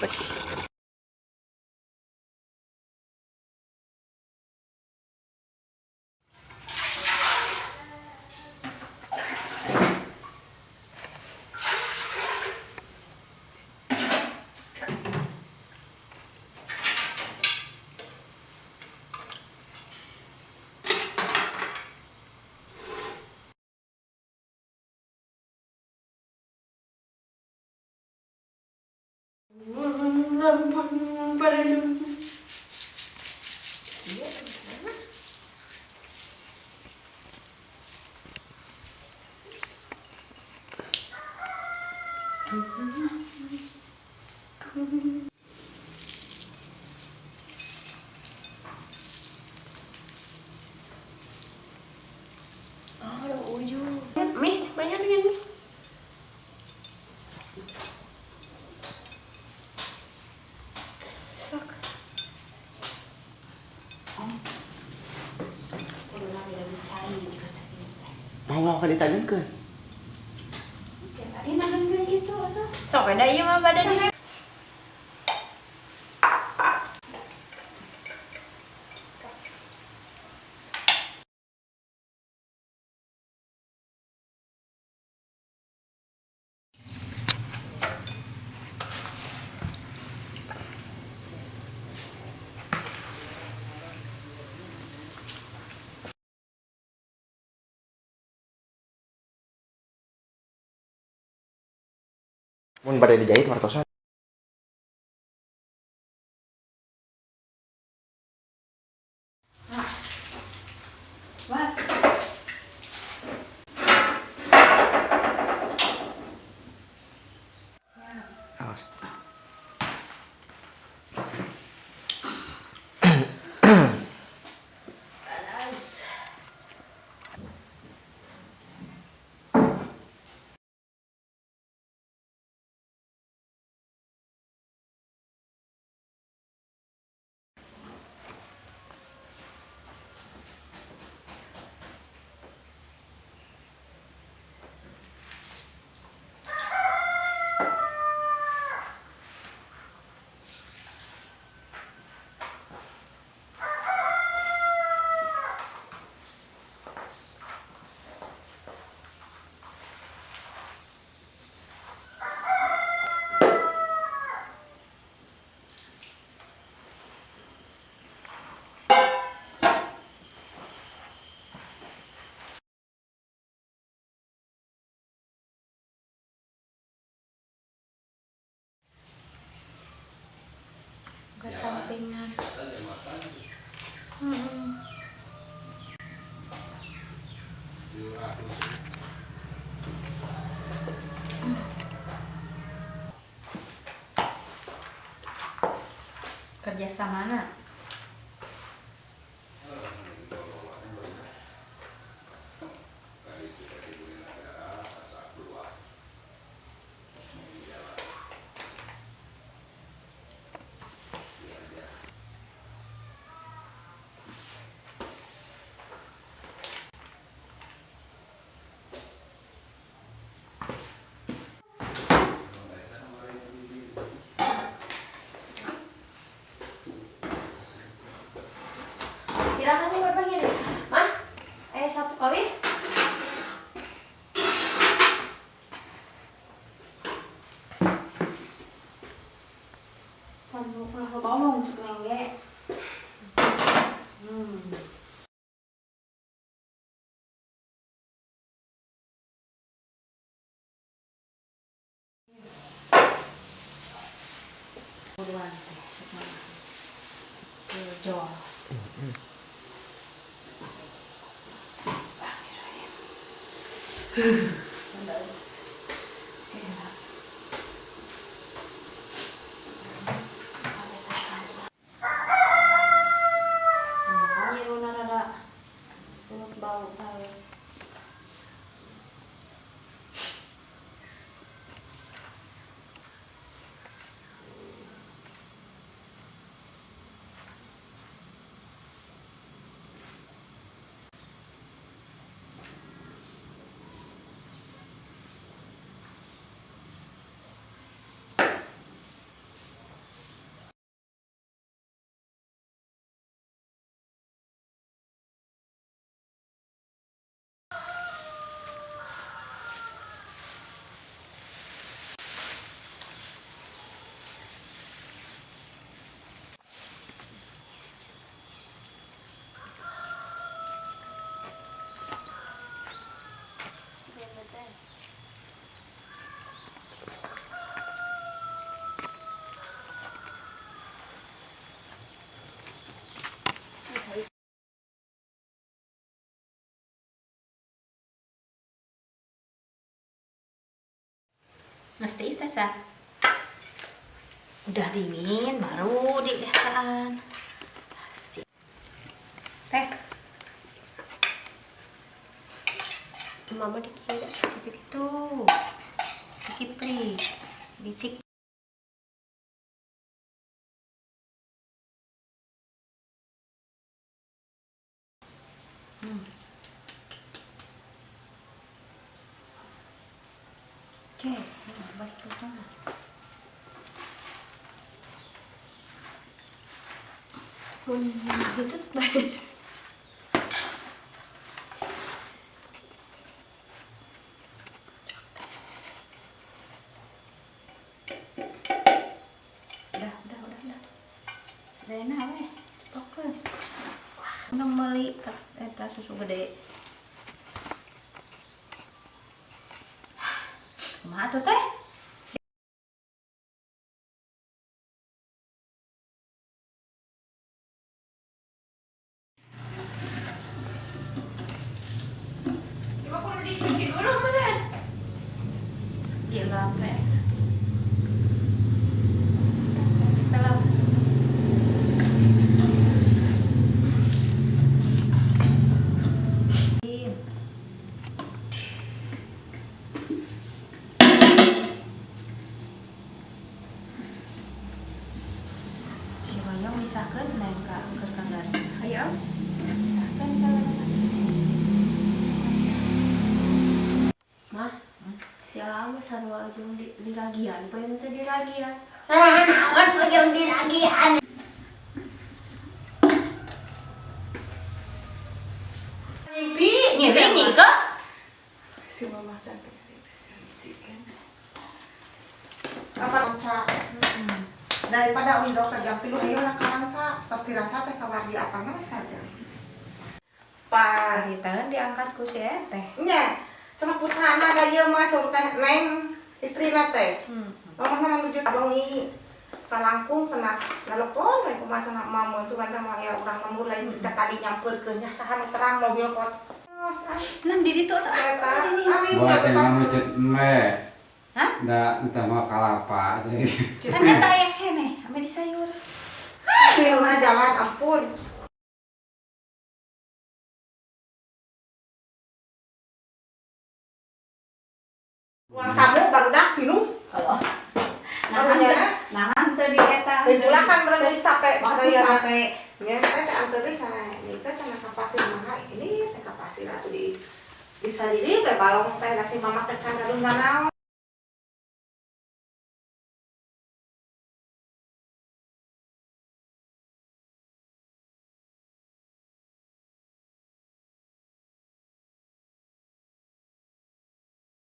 Bersih. Oh, ada ujung. Mie, banyak tuh mie. Sok. Mau ka ditagengkeun? Tiap hari nagengkeun gitu atuh. Sok ada ieu mah pada di. Mun bade dijahit wartosan. Wah. Awas. Panas. Ke sampingan. Kerja sama mana? Kira kasih berapa gini? Mah, sapu kawis. Kamu pernah ngomong cek nengge. Buruan teh, cek mama. Jol. Mesti sasa. Udah dingin baru dibiasaan. Asik. Teh. Mama dikira. Gitu-gitu. Dikipli. Dicik. Oke, balik ke sana. Mun gitu bae. Udah. Rena weh, cepokkeun. Wah, nang meuli eta susu gede. Kumaha tuh teh? Cuma kudu dicuci dulu meureun. Dilap we. Kita lap. Si Wayang misahkeun lain ka keur ka garing. Ayo. Misahkeun kalau Mah, si Ama sarua jeung di diragian, poe teh diragian. Lah, naon poe jeung diragian? Mimpi ngiring nih kok. Si mama cantik itu kan. Apa ranca? Daripada undok ke jam 3 ayo lah ka ranca. Tos di ranca teh kamar di apa na saja. Pas Tahun diangkat ku si eteh. nya cenah putrana da ieu mah saur teh neng istrina teh. Mamah menuju bengi salangkung pernah nelepon we kumaha cenah mama cuman teh moal aya urang lembur lain kita tadi nyamperkeun nya saha nu terang mobil kot. Nam di ditu atuh. Eta Di ditu. alim Buat ya yang nama cet me. Hah? Nggak, entah mau kalapa sih. Kan eta aya keneh, ame di sayur. Di rumah jalan ampun. Ruang tamu barudak pinuh. Oh. Karunya. Nah, teu di eta. Dan pula kan berarti capek Waktu sadayana. capek. Ya, teh anteuri sana ini teh cenah ka pasir mah ini teh ka pasir atuh di bisa diri we balong teh da si mama teh can gaduh nanaon.